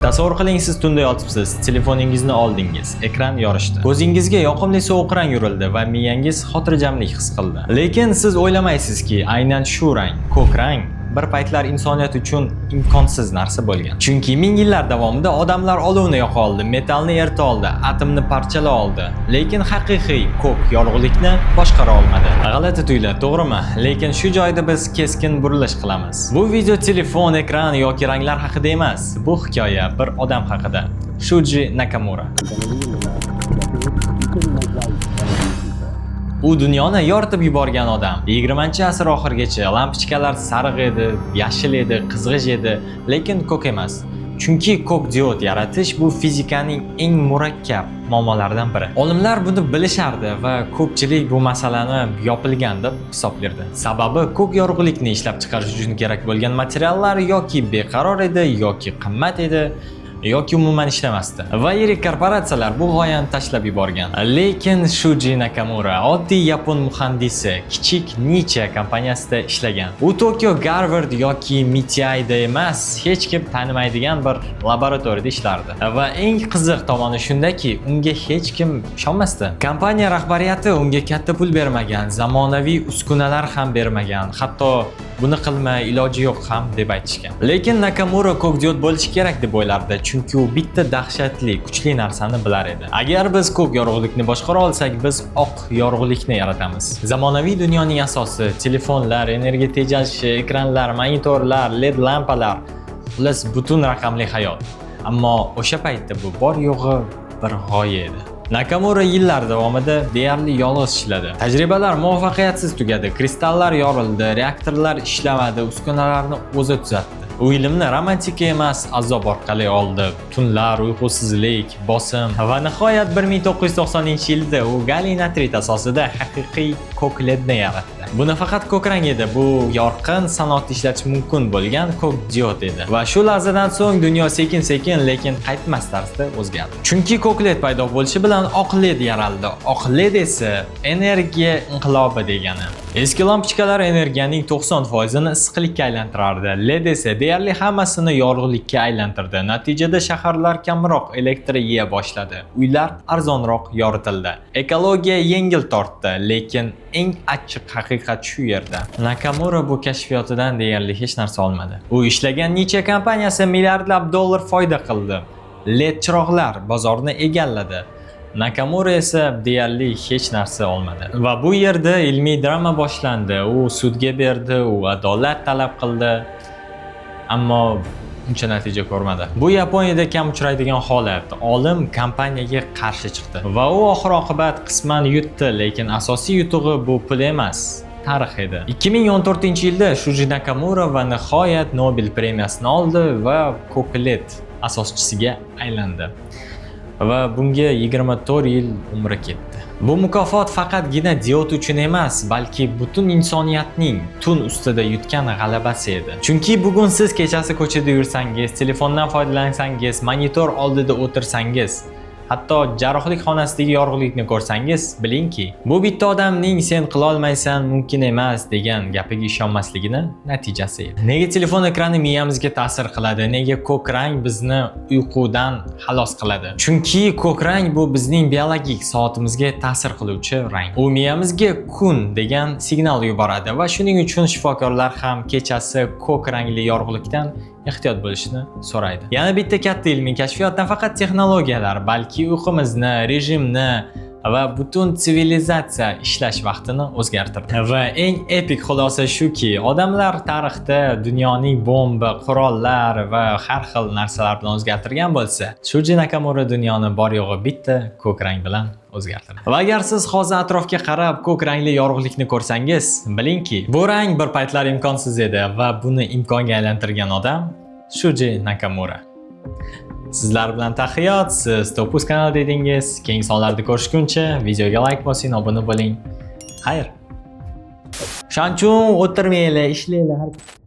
Tasavvur qiling, siz tunda yotibsiz, telefoningizni oldingiz, ekran yorishdi. Ko'zingizga yoqimli sovuq rang urildi va miyangiz xotirjamlik his qildi. Lekin siz o'ylamaysizki, aynan shu rang, ko'k rang bir paytlar insoniyat uchun imkonsiz narsa bo'lgan. Chunki ming yillar davomida odamlar olovni yoqa oldi, metallni erita oldi, atomni parchala oldi, lekin haqiqiy ko'k yorug'likni boshqara olmadi. G'alati tuyuladi, to'g'rimi? Lekin shu joyda biz keskin burilish qilamiz. Bu video telefon, ekran yoki ranglar haqida emas. Bu hikoya bir odam haqida. Shuji Nakamura. U dunyoni yoritib yuborgan odam. 20-asr oxirigacha lampochkalar sariq edi, yashil edi, qizg'ish edi, lekin ko'k emas. Chunki ko'k diod yaratish bu fizikaning eng murakkab muammolaridan biri. Olimlar buni bilishardi va ko'pchilik bu masalani yopilgan deb hisoblardi. Sababi, ko'k yorug'likni ishlab chiqarish uchun kerak bo'lgan materiallar yoki beqaror edi, yoki qimmat edi, yoki umuman ishlamasdi. Va yirik korporatsiyalar bu g'oyani tashlab yuborgan. Lekin Shuji Nakamura oddiy yapon muhandisi, kichik Nichia kompaniyasida ishlagan. U Tokyo, Garvard yoki MITIda emas, hech kim tanimaydigan bir laboratoriyada ishlardi. Va eng qiziq tomoni shundaki, unga hech kim ishonmasdi. Kompaniya rahbariyati unga katta pul bermagan, zamonaviy uskunalar ham bermagan, hatto buni qilma, iloji yo'q ham deb aytishgan. Lekin Nakamura ko'k diod bo'lishi kerak deb o'ylardi, chunki u bitta dahshatli, kuchli narsani bilar edi. Agar biz ko'k yorug'likni boshqara olsak, biz oq yorug'likni yaratamiz. Zamonaviy dunyoning asosi: telefonlar, energiya tejalishi, ekranlar, monitorlar, LED lampalar, xullas, butun raqamli hayot. Ammo o'sha paytda bu bor yo'g'i bir g'oya edi. Nakamura yillar davomida deyarli yolg'iz ishladi. Tajribalar muvaffaqiyatsiz tugadi, kristallar yorildi, reaktorlar ishlamadi, uskunalarni o'zi tuzatdi. U ilmni romantika emas, azob orqali oldi. Tunlar, uyqusizlik, bosim va nihoyat 1990-yilda u galliy nitrid asosida haqiqiy ko'k ledni yaratdi. Bu nafaqat ko'k rang edi, bu yorqin, sanoatda ishlatish mumkin bo'lgan ko'k diod edi. Va shu lahzadan so'ng dunyo sekin-sekin, lekin qaytmas tarzda o'zgardi. Chunki ko'k led paydo bo'lishi bilan oq led yaraldi. Oq led esa energiya inqilobi degani. Eski lampochkalar energiyaning 90% ni issiqlikka aylantirardi. LED esa deyarli hammasini yorug'likka aylantirdi. Natijada shaharlar kamroq elektr yeya boshladi. Uylar arzonroq yoritildi. Ekologiya yengil tortdi, lekin eng achchiq haqiqat shu yerda. Nakamura bu kashfiyotidan deyarli hech narsa olmadi. U ishlagan Nichia kompaniyasi milliardlab dollar foyda qildi. LED chiroqlar bozorni egalladi. Nakamura esa deyarli hech narsa olmadi. Va bu yerda ilmiy drama boshlandi. U sudga berdi, u adolat talab qildi. Ammo uncha natija ko'rmadi. Bu Yaponiyada kam uchraydigan holat. Olim kompaniyaga qarshi chiqdi va u oxir oqibat qisman yutdi, lekin asosiy yutug'i bu pul emas, tarix edi. 2014-yilda Shuji Nakamura va nihoyat Nobel premiyasini oldi va ko'k led asoschisiga aylandi. Va bunga 24 yil umri ketdi. Bu mukofot faqatgina diod uchun emas, balki butun insoniyatning tun ustida yutgan g'alabasi edi. Chunki bugun siz kechasi ko'chada yursangiz, telefondan foydalansangiz, monitor oldida o'tirsangiz, hatto jarrohlik xonasidagi yorug'likni ko'rsangiz, bilingki, bu bitta odamning "Sen qilolmaysan, mumkin emas" degan gapiga ishonmasligini natijasi edi. Nega telefon ekrani miyamizga ta'sir qiladi? Nega ko'k rang bizni uyqudan xalos qiladi? Chunki ko'k rang bu bizning biologik soatimizga ta'sir qiluvchi rang. U miyamizga kun degan signal yuboradi va shuning uchun shifokorlar ham kechasi ko'k rangli yorug'likdan ehtiyot bo'lishni so'raydi. Yana bitta katta ilmiy kashfiyot nafaqat texnologiyalar, balki uyqumizni, rejimni va butun sivilizatsiya ishlash vaqtini o'zgartirdi. Va eng epik xulosa shuki, odamlar tarixda dunyoning bomba, qurollar va har xil narsalar bilan o'zgartirgan bo'lsa, Shuji Nakamura dunyoni bor yo'g'i bitta ko'k rang bilan o'zgartirdi. Va agar siz hozir atrofga qarab ko'k rangli yorug'likni ko'rsangiz, bilingki, bu rang bir paytlar imkonsiz edi va buni imkonga aylantirgan odam Shuji Nakamura. Sizlar bilan Tahiyot, siz Topus kanalida edingiz. Keyingi sonlarda ko'rishguncha videoga like bosing, obuna bo'ling. Xayr. Shuning uchun o'tirmanglar, ishlanglar.